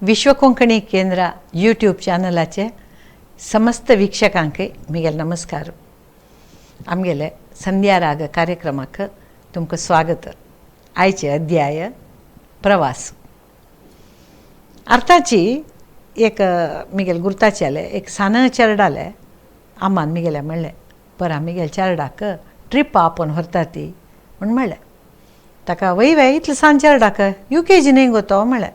विश्व कोंकणी केंद्र यूट्यूब चॅनलाचे समस्त वीक्षकांक मिगेल नमस्कार. आमगेले संध्या राग कार्यक्रमाक तुमकां स्वागत. आयचे अध्याय प्रवास. अर्थाची एक मिगेल गुर्ताचेले एक सान चेरडाले आमान मिगेले म्हणलें, परा मिगेल चेरडाक ट्रिप आपोवन व्हरता ती म्हूण म्हणलें. ताका वय वय इतलें सान चेरडाक you K जी न्हय गो तो म्हणलें.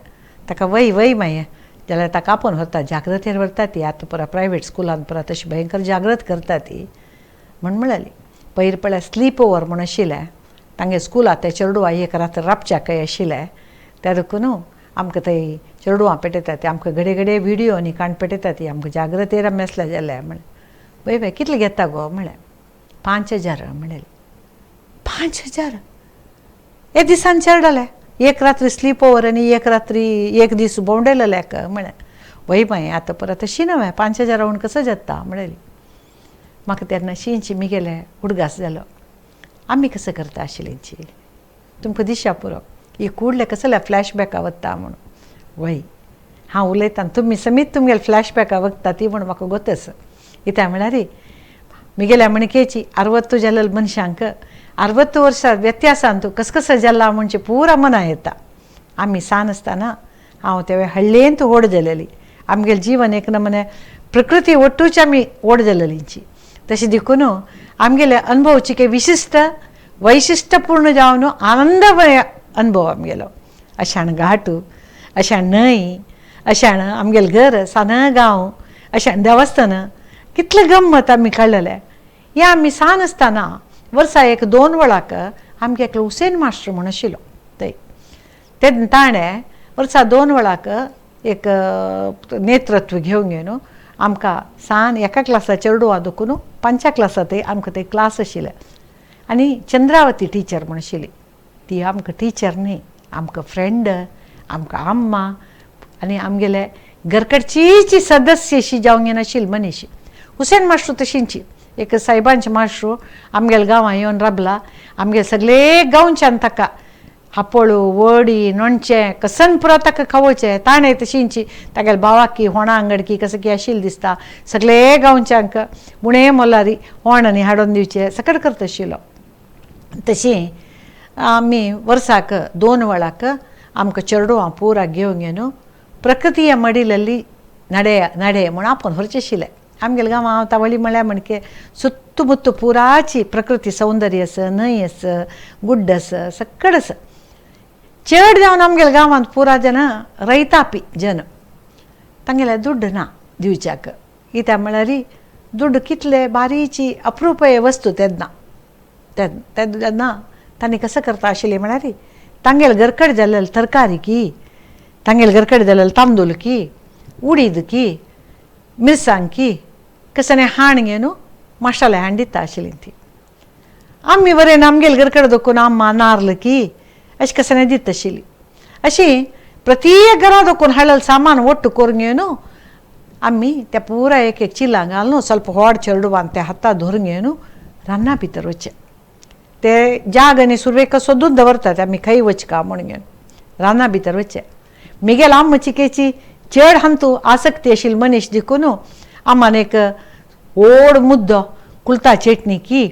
ताका वय वय मागीर जाल्यार ताका आपोवन व्हरता, जाग्रतेर व्हरता ती. आतां पुरा प्रायवेट स्कुलान पुरा तशी भयंकर जाग्रत करता ती म्हूण म्हणलेली. पयर पळय स्लीप ओवर म्हूण आशिल्लें तांगे स्कुलां, ते चेडवां एक रात राबच्याकय आशिल्लें. त्या देखून आमकां थंय चेडवां पेटयता ती, आमकां घडये घडये विडियो आनी काण पेटयता ती, आमकां जाग्रतेर आमी आसले जाल्यार म्हणलें. वय वय कितले घेता गो म्हणलें. 5000 म्हणलें. 5000 एक दिसान चेरडाले, एक रात्री स्लीप ओवर आनी एक रात्री एक दीस भोंवडेलेले म्हणलें. वय मागीर आतां परत तशी न्हय 5000 म्हूण कसो जाता म्हणलेली. म्हाका तेन्ना शींची मिगेले उडगास जालो. आमी कसो करता आशिल्लींची तुमकां दिशा पुरो ही कुडले कसले फ्लॅशबॅका वता म्हूण. वय हांव उलयता तुमी समीत तुमगेले फ्लॅशबॅका वता ती म्हूण म्हाका गोत आसा. कित्याक म्हळ्यार मिगेल्या म्हणकेची 60 जाल्ले मनशांक 60 वर्सां व्यत्यासान तूं कस कसो जाला म्हणजे पुरा मना येता. आमी सान आसतना हांव ते हळ्ळेंत व्हड जालेली. आमगेलें जीवन एक नमने प्रकृती ಒಟ್ಟೂಚ आमी व्हड जालेलींची. तशें देखून आमगेले अनुभवची काही विशिश्ट वैशिश्टपूर्ण जावन आनंदमय अनुभव आमगेलो. अशान घाटू, अशान न्हंय, अशान आमगेलें घर सान गांव, अशान देवस्थान, कितलें गम्मत आमी काडलेलें. हें आमी सान आसतना वर्सा 1-2 वेळाक आमगे एकलो हुसेन मास्टर म्हूण आशिल्लो थंय. तेन्ना ताणें वर्सा 2 वेळाक एक नेतृत्व घेवन घेवन आमकां सान एका क्लासा चेडवां देखून 5 क्लासा थंय आमकां थंय क्लास आशिल्ले. आनी चंद्रावती टिचर म्हूण आशिल्ली. ती आमकां टिचर न्हय, आमकां फ्रेंड, आमकां अम्मा आनी आमगेले घरकडचीची सदस्य अशी जावंक येनाशिल्ली मनीस. हुसेन मास्टर तशींची एक सायबांचे मास्टर आमगेल्या गांवां येवन राबला. आमगे सगळे गांवच्यान ताका आपोळू वडी नोणचें कसन पुरो ताका खावोचें. ताणें तशींची तागेले भावाकी होणा अंगडकी कसं की आशिल्लें दिसता. सगळे गांवच्यांक उणें मोलारी होण आनी हाडून दिवचें सकट करता आशिल्लो. तशी आमी वर्साक 2 वेळाक आमकां चेडवां पुरा घेवन घेवन प्रकृतीय मडिलल्ली नडे नडे म्हूण आपोवन व्हरचें आशिल्लें. आमगेल्या गांवां हांव तावळी म्हळ्यार म्हणके सुत्तू मुत्तू पुराची प्रकृती सौंदर्य आसा, न्हंय आसा, गुड्ड आसा, सकड आसा. चड जावन आमगेल्या गांवांत पुरा जन रैतापी जन तांगेले दुड्ड ना दिवच्याक. कित्याक म्हळ्यार दुड्ड कितले बारीची अप्रुपय वस्तू तेन्ना तेन्ना तांणी कसं करता आशिल्लें म्हळ्यार तांगेले घरकड जाल्ले तरकारी की, तांगेले घरकड जाल्ले तांदूळ की, उडीद की, मिरसांग की कसं हाण घेवन माश्टाले हाण दिता आशिल्ली ती. आमी बरें आमगेले घरकड दोकून आम्मा नार्ल की अशें कसं दिता आशिल्ली. अशी प्रत्येक घरा दोकून हाडलेलें सामान ಒಟ್ಟು करून घेवन आमी त्या पुरा एक एक चिलां घालून ಸ್ವಲ್ಪ व्हड चेडवान त्या हाता धरून घेवन रान्ना भितर वचचें. ते जाग आनी सुरवेक सोदून दवरतात आमी खंय वचका म्हूण घेवन रान्ना भितर वचचें. मिगेल आम्माची केची चड हांतू आसक्ती आशिल्ली मनीस देखून आमान एक व्हड मुद्दो कुलता चेटणी की,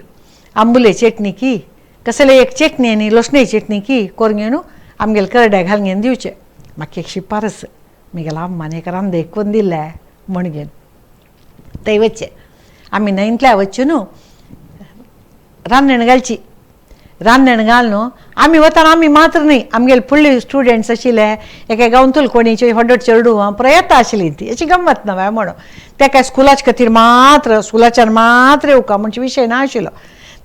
आंबुले चेटणी की, कसले एक चेटणी आनी लसणे चेटणी की करून घेवन आमगेले करड्या घालून घेवन दिवचें. म्हाका एक शिपारस मिगेल्या अम्मान एक रांद करून दिलें म्हूण घेवन थंय वचचें. आमी न्हंयतल्या वचून रांदण घालची. रांदण घालून आमी वतना आमी मात्र न्हय, आमगेले फुडले स्टुडंट्स आशिल्ले एके गांवतूल कोणीचे व्हड चेडवां पुरो येता आशिल्ली ती. अशी गम्मत ना म्हणून ते काय स्कुलाचे खातीर मात्र स्कुलाच्यान मात्र येवका म्हणजे विशय ना आशिल्लो.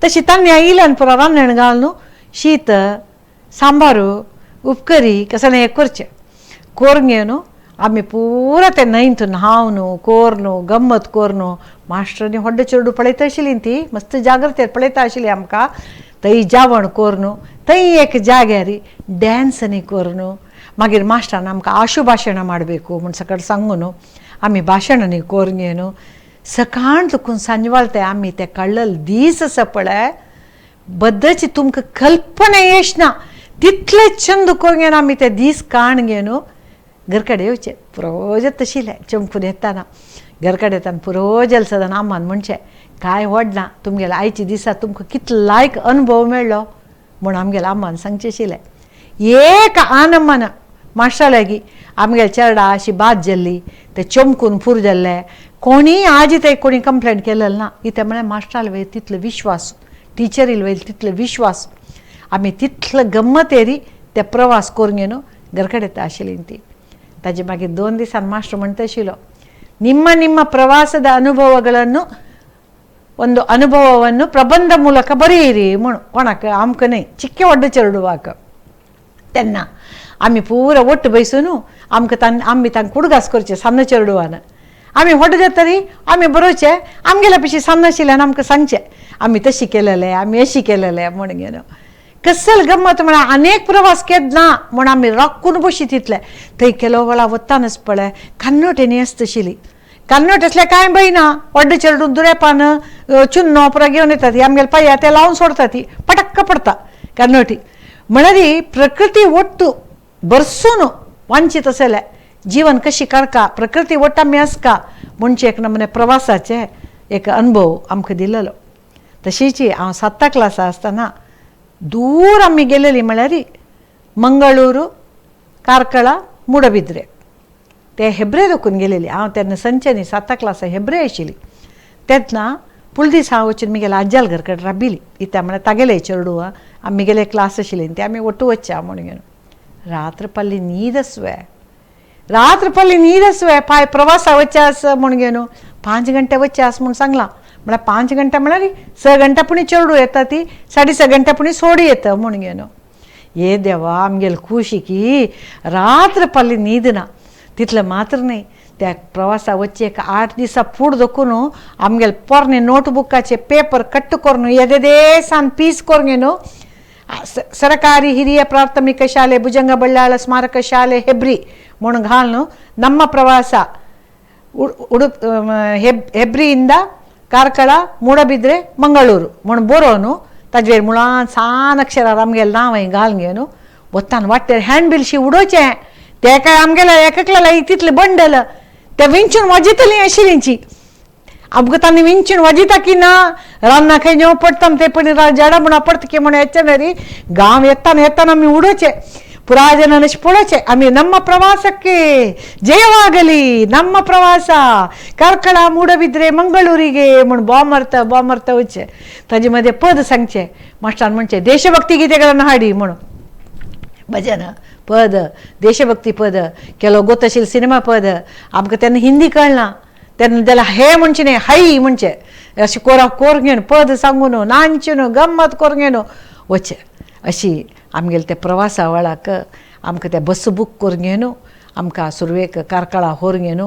तशी तांणी आयिल्ल्यान पुरो रांदण घालून शीत सांबारू उपकरी कसं हें करचें. करून घेवन आमी पुरा ते न्हंयत न्हावन कोरून गम्मत करून मास्टरांनी व्हडले चेडूं पळयता आशिल्ली ती मस्त जाग्रतेर पळयता आशिल्ली आमकां. थंय जेवण करून थंय एक जाग्यार डॅन्स आनी करून मागीर मास्टरान आमकां आशू भाशणां ಮಾಡಬೇಕು म्हूण सकट सांगून आमी भाशणांनी करून घेवन सकाळ दुखून सांजवाळ ते आमी ते काडलेले दीस आसा पळय बद्दची तुमकां कल्पना येश ना तितले चंद करून घेवन आमी ते दीस काण घेवन घर कडेन येवचें पुरो जाता आशिल्लें चमकून येताना. घर कडेन येताना पुरो जलसदान अम्मान म्हणचें कांय व्हड ना, तुमगेल्या आयच्या दिसा तुमकां कितलो लायक अनुभव मेळ्ळो म्हूण आमगेल्या अम्मान सांगचें आशिल्लें. एक आनमन मास्टरा लागीं आमगेल्या चेरडा अशी बाद जाल्ली, ते चमकून पूर जाल्ले, कोणीय आजी ते कोणी कंप्लेंट केलेली ना. इतें म्हळ्यार मास्टराल वयर तितलो विश्वास, टिचरील वयर तितलो विश्वास, आमी तितलो गम्मतेरी ते प्रवास करून घेवन घर कडेन येता आशिल्ली ती. ताजे मागीर 2 दिसान मास्टर म्हणटा आशिल्लो, ನಿಮ್ಮ ನಿಮ್ಮ ಪ್ರವಾಸದ ಅನುಭವಗಳನ್ನು ಒಂದು ಅನುಭವವನ್ನು ಪ್ರಬಂಧ ಮೂಲಕ ಬರೆಯಿರಿ म्हणून. कोणाक आमकां न्हय, चिक्के व्हडले चेरडुवाक. तेन्ना आमी पुरा ಒಟ್ಟು ಬಯಸೂನು आमकां तान आमी तांकां कुडगास करचे सान्न चेरडुवान. आमी व्हड जातरी आमी बरोवचे, आमगेल्या पिशी सान्न आशिल्ल्यान आमकां सांगचें आमी तशी केलेले, आमी अशी केलेले म्हूण घेवन. कसल गम्मत म्हळ्यार अनेक प्रवास केन्ना म्हूण आमी राखून बशी तितले. थंय केलो वेळा वतानच पळय कान्नोटेनी आसता आशिल्ली. कान्नोट असले कांय भंय ना, व्हडले चेरडूं दुरेपान चुन्नो पुरो घेवन येता ती आमगेले पांया ते लावन सोडटा ती पटक्क पडटा कान्नोटी. म्हळ्यार प्रकृती ಒಟ್ಟು ಬರ್सून वांचीत आसलें जीवन कशी काडका, प्रकृती ಒಟ್ಟು आमी आसका म्हणचे एक नमुने प्रवासाचे एक अनुभव आमकां दिलेलो. तशीच हांव 7 क्लासा आसतना दूर आमी गेलेली म्हळ्यार मंगळूर, कार्कळा, मुडबिद्रे ते हेब्रे दोकून गेलेली. हांव तेन्ना संच्यानी 7 क्लासा हेब्रे आशिल्ली. तेन्ना पुलदीस हांव वचून मिगेल्या आज्याल घर कडेन राबिली. इत्या म्हळ्यार तागेले चेरडूं आमी गेले क्लास आशिल्ली ते आमी ಒಟ್ಟು वच्च्या म्हूण घेवन. रात्र पल्ली न्हीद आसवे, रात्र पल्ली न्हीद आसवे पांय प्रवासा वच्चे आस म्हूण घेवन 5 घंटे वच्चे आस म्हूण सांगलां. म्हळ्यार 5 घंटे म्हळ्यार 6 घंटे पुणी चेरडूं येता ती 6.5 घंटे पुणी सोडी येता म्हूण घेवन. ये देवा आमगेले खुशी रात्र पल्ली न्हीद ना. तितलें मात्र न्हय, त्या प्रवासा वच्चे एक 8 दिसां फूड दोकून आमगेले पोरणे नोटबुकाचे पेपर कट्ट करून येदेदे सान पीस करून घेवन ಸರಕಾರಿ ಹಿರಿಯ ಪ್ರಾಥಮಿಕ ಶಾಲೆ ಭುಜಂಗ ಬಳ್ಳಾಳ ಸ್ಮಾರಕ ಶಾಲೆ ಹೆಬ್ರಿ म्हूण घालून ನಮ್ಮ ಪ್ರವಾಸ ಉಡುಪ್ ಹೆಬ್ರಿಯಿಂದ ಕಾರ್ಕಳ, ಮೂಡಬಿದ್ರೆ, ಮಂಗಳೂರು म्हूण बरोवन ताजेर मुळान सान अक्षरार आमगेलें नांव हांवें घालून घेवन वतान वाटेर हँडबिल शी उडोवचें. ते काय आमगेले एककल्याला तितलें बंडल ते विंचून वाजयतलीं आशिल्लींची. आमकां तांणी विंचून वाजयता की ना रान्ना खंय नेव पडटा ते पयलीं झाडां म्हणून पडटा की म्हणून येचे न्ही गांव येताना येताना आमी उडोवचे ಪುರಾ ಜನ ಪೊಳಚೆ ಆಮಿ ನಮ್ಮ ಪ್ರವಾಸಕ್ಕೆ ಜಯವಾಗಲಿ, ನಮ್ಮ ಪ್ರವಾಸ ಕಾರ್ಕಳ, ಮೂಡಬಿದ್ರೆ, ಮಂಗಳೂರಿಗೆ म्हूण बॉम मारता वचचे. ताजे मदें पद सांगचें मास्टरान म्हणचें देशभक्ती गीतेಗಳನ್ನು हाडी म्हणून भजन पद, देशभक्ती पद ಕೆಲವು ಗೊತ್ತशिल्लें सिनेमा पद. आमकां तेन्ना हिंदी कळना तेन्ना जाल्यार हे म्हणचें न्ही हाय म्हणचें अशें कोरा कोर घेवन पद सांगून नांचून गम्मत करून घेवन वचचें. अशी आमगेले त्या प्रवासा वेळाक आमकां ते बस बूक करून घेवन आमकां सुरवेक कार्कळा व्हरून घेवन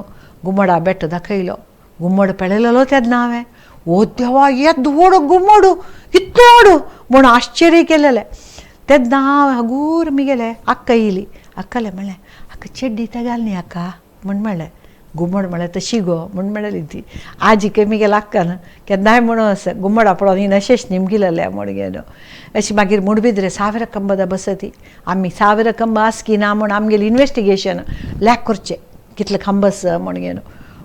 गुमडा बेट्ट दाखयलो. गुम्मड पळयलेलो तेन्ना हांवें, ओ देवा येदो व्हड गुम्मड, इतलो व्हड म्हूण आश्चर्य केलेलें. तेन्ना हांव हगूर मिगेले अक्का येयली. अक्कालें म्हणलें, अक्का चेड्डी ते घाल न्ही अक्का म्हूण म्हणलें. गुम्मड म्हणलें तशी गो म्हूण म्हणलेली ती. आजी मिगेले अक्कान केन्नाय म्हणून आसा गुम्मडा पळोवन ही नशेश निमगिलेलें म्हूण घेवन. अशी मागीर मुडबिद्रे 1000 कंबದ बसती आमी 1000 कंब आसकी ना म्हूण आमगेलें इन्वेस्टिगेशन लॅक करचें कितले खांब आसा म्हूण घेवन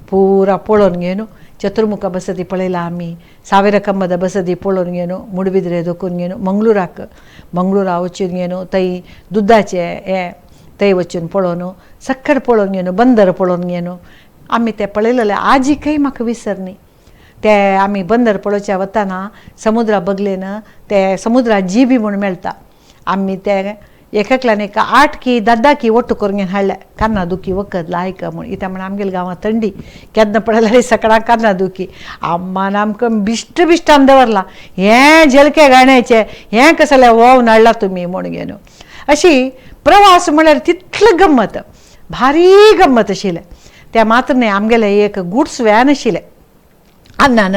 पुरा पळोवन घेवन चतुर्मुख बसती पळयला आमी, 1000 कंबದ बसती पळोवन घेवन मुडबिद्रे दोकून घेवन मंगळुराक, मंगळुरा वचून घेवन थंय दुदाचें हें थंय वचून पळोवन सक्कड पळोवन घेवन बंदर पळोवन घेवन आमी तें पळयलेलें आजिकय म्हाका विसर न्ही. ते आमी बंदर पळोवच्या वतना समुद्रा बगलेन ते समुद्रा जिबी म्हूण मेळटा. आमी ते एकल्यान एक 8 की 10 की ಒಟ್ಟು करून घेवन हाडले कान्ना दुखी वखद लायक म्हूण. इत्या म्हण आमगेल्या गांवांत थंडी केन्ना पळयल्यार सकाळां कान्ना दुखी. अम्मान आमकां बिश्ट बिश्टान दवरला, हें झलके गाण्याचें हें कसलें वोवन हाडलां तुमी म्हूण घेवन. अशी प्रवास म्हळ्यार तितलो गम्मत, भारी गम्मत आशिल्लें. त्या मात्र न्हय आमगेलें एक गुड्स व्हॅन आशिल्लें. अन्नान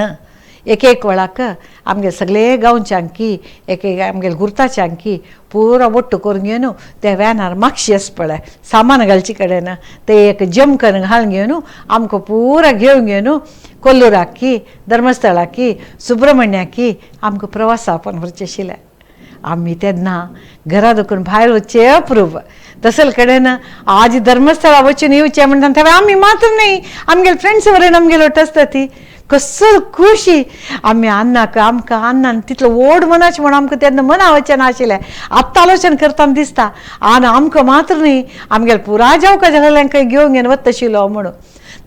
एक एक वेळाक आमगे सगळे गांवचे अंकी एक एक आमगेले गुर्ताचे अंकी पुरा ಒಟ್ಟು करून घेवन त्या व्हॅनार मागशी आसा पळय सामान घालचे कडेन ते एक जमकन घालून घेवन आमकां पुरा घेवन घेवन कोल्लुराकी, धर्मस्थळाकी, सुब्रमण्याकी आमकां प्रवासा पण व्हरचें आशिल्लें. आमी तेन्ना घरा दुखून भायर वचचें अप्रूप तसल कडेन आज धर्मस्थळा वचून येवचें म्हणटा तेन्ना आमी मात्र न्ही आमगेले फ्रेंड्स वरेन आमगेलो आसता ती कसो खुशी आमी अन्नाक आमकां अन्नान तितलो व्हड मनाचें म्हूण आमकां तेन्ना मना वचें नाशिल्लें. आत्तां आलोचन करतना दिसता आनी आमकां मात्र न्ही आमगेले पुरा जेवका जाल्ल्यांक घेवन घेवन वता म्हणून.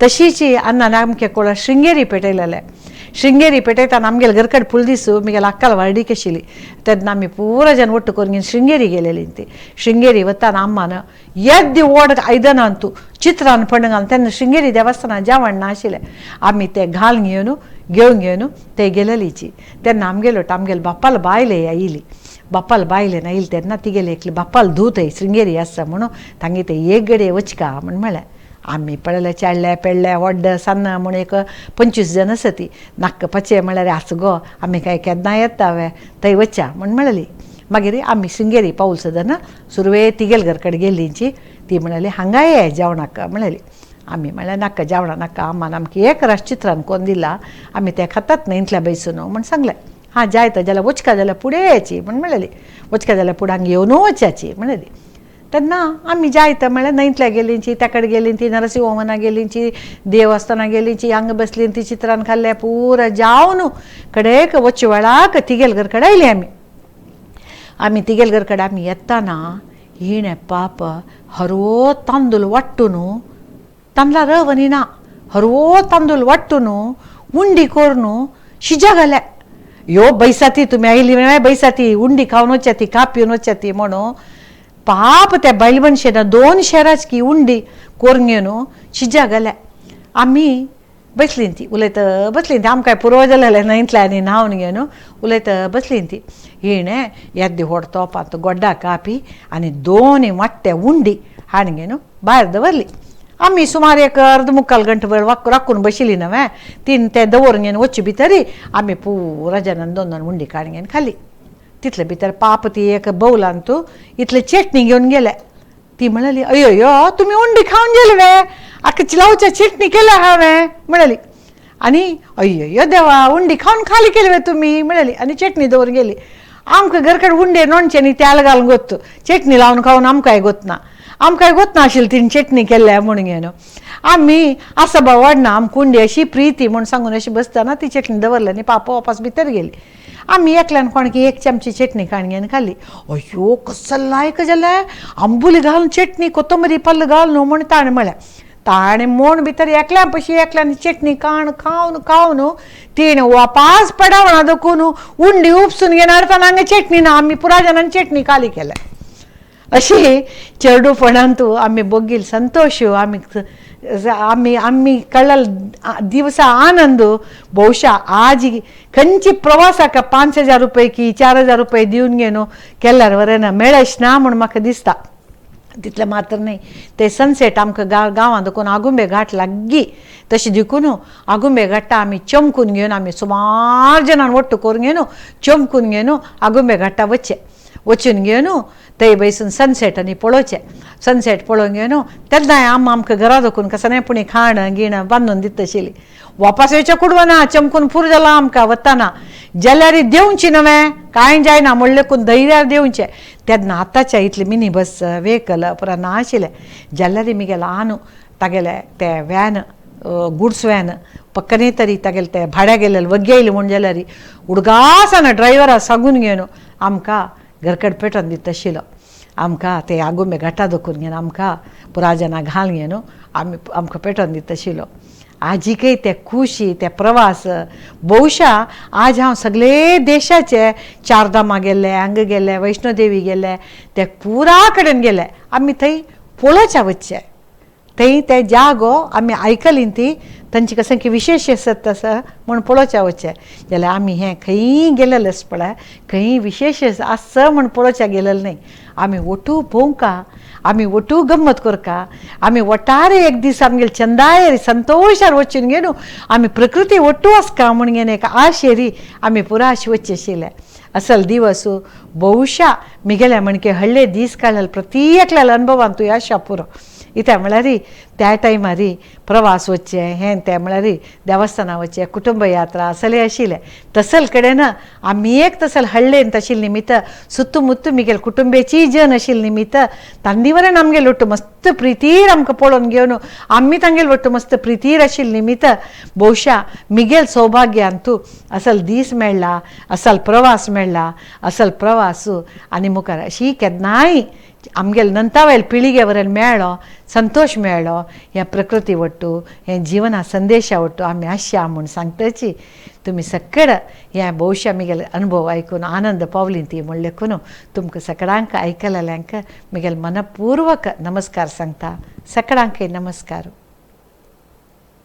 तशीच अन्नान आमके कोळा शृंगेरी पेटयलेलें. शृंगेरी पेटयताना आमगेले घरकड फुल दिसू मिगेले अक्काल वार्डीक आशिल्ली तेन्ना आमी पुरा जन ಒಟ್ಟು करून शृंगेरी गेलेली ती. शृंगेरी वताना अम्मान येद्दी व्हड आयदनां तूं चित्रान पणंग घालून तेन्ना शृंगेरी देवस्थानां जेवण नाशिल्लें. आमी ते घालून घेवन घेवन घेवन ते गेलेलीची. तेन्ना आमगेलो आमगेले बाप्पाल बायले आयली बाप्पाल बायले आयली तेन्ना तिगेले एकली बाप्पाल धूत शृंगेरी आसा म्हणून तांगे ते एक गडे वचका म्हण म्हळें. आमी पळयलें चेडले पेडले व्हड सान्न म्हूण एक 25 जण आसा ती नाक्क पचे म्हळ्यार आस गो आमी काय केन्ना येता वे थंय वच्या म्हण म्हणली. मागीर आमी शृंगेरी पावल सदना सुरवे तिगेल घर कडेन गेल्लीची ती म्हणाली हांगा ये जेवणाक म्हणली. आमी म्हणलें नाका जेवणा नाका आमान आमकां एक रास चित्रान कोण दिला आमी ते खातात न्हय इतल्या बैसून म्हण सांगलें. हां जायत जाल्यार वचका जाल्यार फुडें याची म्हण म्हणलेली. वचका जाल्यार फुडें हांगा येवन वचाची म्हणलेली. तेन्ना आमी जायत म्हळ्यार न्हंयतल्या गेलींची त्या कडेन गेलीं ती नरसिंहवना गेलींची देवस्थानां गेलींची हांगा बसलीं ती चित्रान खाल्लें पुरा जावन कडेक वच वेळाक तिगेल घर कडेन आयली आमी. आमी तिगेल घर कडेन आमी येताना हिणें पाप हरवो तांदूळ वांट्टून तांदळा रव आनी ना हरवो तांदूळ वांट्टून उंडी करून शिजा घाल्या. ह्यो बैसाती तुमी आयली म्हळ्यार बैसाती उंडी खावन वच्या ती कापी वच्या ती म्हणून पाप त्या बायल मनशेन 2 शेराची उंडी करून घेवन शिजा घाल्या. आमी बसलीं ती उलयत बसलीं ती आमकां पुरो जालेलें न्हंयतलें आनी न्हांवन घेवन उलयत बसलीं ती. हिणें येद्दी व्हड तोपांत गोड्डा कापी आनी 2 वाट्टे उंडी हाडून घेवन भायर दवरली. आमी सुमार एक अर्द मुक्काल गंट वेळ राखून बशिल्ली न्हय तीन ते दवरून घेवन वचचे भितरी आमी पुरा जाणान 2 2 उंडी काडून घेवन खाली. तितले भितर पाप ती एक बौलान तूं इतले चेटणी घेवन गेले. ती म्हणाली अयो तुमी उंडी खावन गेले वे आतां चिलावच्या चेटणी केल्या हांवें म्हणाली. आनी अय्यो देवा उंडी खावन खाली केली वे तुमी म्हणाली आनी चेटणी दवरून गेली. आमकां घरकडेन उंडे नोणचे न्ही तेल घालून गोत्त चेटणी लावन खावन आमकांय गोतना आमकांय गोतना आशिल्ली तिणें चेटणी केल्या म्हणून घेवन आमी आसा बा वाडना आमकां उंडी अशी प्रिती म्हूण सांगून अशी बसतना ती चेटणी दवरली आनी पापा वापस भितर गेली. आमी एकल्यान कोणकी एक चमची चेटणी काडून घेवन खाली. अयो कसो लायक जालें आंबुली घालून चेटणी कोथंबरी पल्ल घाल न्हू म्हूण ताणें म्हळें. ताणें म्हूण भितर एकल्या पशी एकल्यान चेटणी काण खावन खावन तिणें वापास पडावणा दखून उंडी उपसून घेवन हाडटाना हांगा चेटणी ना आमी पुरा जाणान चेटणी खाली केल्या. अशी चेडूपणांतू आमी बोगील संतोश आमी आमी आमी कळ्ळल दिवसा आनंद. बहुशा आज खंयची प्रवासाक 5000 रुपये की 4000 रुपये दिवन घेवन केल्यार वरें ना मेळश ना म्हूण म्हाका दिसता. तितलें मात्र न्हय ते सनसेट आमकां गांवांत देखून आगुंबे घाट लागीं तशें देखून आगुंबे घाटा आमी चमकून घेवन आमी सुमार जाणान ಒಟ್ಟು करून घेवन चमकून घेवन आगुंबे घाटा वचचें. वचून घेवन थंय बैसून सनसेट आनी पळोवचें. सनसेट पळोवन घेवन तेन्नाय आम आमकां घरा दखून कसलें पुणी खाण गिण बांदून दिता आशिल्ली. वापस येवचें कुडवना चमकून फूर जाला आमकां वताना जाल्यार देंवची नवें कांय जायना म्हणलें कोण धैर्यार देंवचें. तेन्ना आतांच्या इतली मिनी बस व्हेकल पुरा ना आशिल्लें. जाल्यार मिगेलो आनु तागेले ते व्हॅन गुड्स व्हॅन पक्कने तरी तागेले ते भाड्या गेलेले वग्गे येयले म्हूण जाल्यार उडगासाना ड्रायव्हरा सांगून घेवन आमकां घरकड पेटोवन दिता आशिल्लो. आमकां ते आगुंबे घाटा दखून घेवन आमकां पुरा जाणां घालून घेवन आमी आमकां पेटोवन दिता आशिल्लो. आजिकय ते खुशी ते प्रवास बहुशा आज हांव सगळे देशाचे चारधामा गेल्ले हांगा गेल्ले वैष्णोदेवी गेल्ले ते पुरा कडेन गेले. आमी थंय पळोवच्या वचचे थंय ते जागो आमी आयकली ती तांची कसं की विशेश आसत आसा म्हूण पळोवच्या वचचें. जाल्यार आमी हें खंयी गेलेलें आसा पळय खंयी विशेश आसा म्हूण पळोवच्या गेलेलें न्हय. आमी ओटू भोंवका आमी ओटू गम्मत करका आमी वटारे एक दीस आमगेले चंदायेर संतोशार वचून घेवन आमी प्रकृती ओटू आसका म्हूण घेवन एक आशेरी आमी पुरा अशें वचचें आशिल्लें. असल दिवस बहुशा मिगेल्या म्हणके हळ्ळे दीस काडले प्रत्येकल्या अनुभवान तूं आशा पुरो. इत्या म्हळ्यार त्या टायमार प्रवास वचचें हें तें म्हळ्यार देवस्थानां वचचें, कुटुंब यात्रा असलें आशिल्लें. तसल कडेन आमी एक तसल हळ्ळेन तशील निमित्त सुत्तू मुत्तू मिगेल कुटुंबेची जन आशिल्ले निमित्त तांदीवरण आमगेल ಒಟ್ಟು मस्त प्रितीर आमकां पळोवन घेवन आमी तांगेल ಒಟ್ಟು मस्त प्रितीर आशिल्ले निमित्त बहुशा मिगेल सौभाग्यान तूं असल दीस मेळ्ळा, असल प्रवास मेळ्ळा, असल प्रवास आनी मुखार अशी केन्नाय आमगेल नंतावेल पिळगे वरेन मेळ्ळो, संतोश मेळ्ळो. ह्या प्रकृती वट्टू हें जिवना संदेशा वट्टू आमी आशा म्हूण सांगताची. तुमी सकड ह्या बहुशा मिगेल अनुभव आयकून आनंद पावली ती म्हण लेखून तुमकां सगळ्यांक आयकलेल्यांक मिगेल मनपूर्वक नमस्कार सांगता. सगळ्यांकय नमस्कार.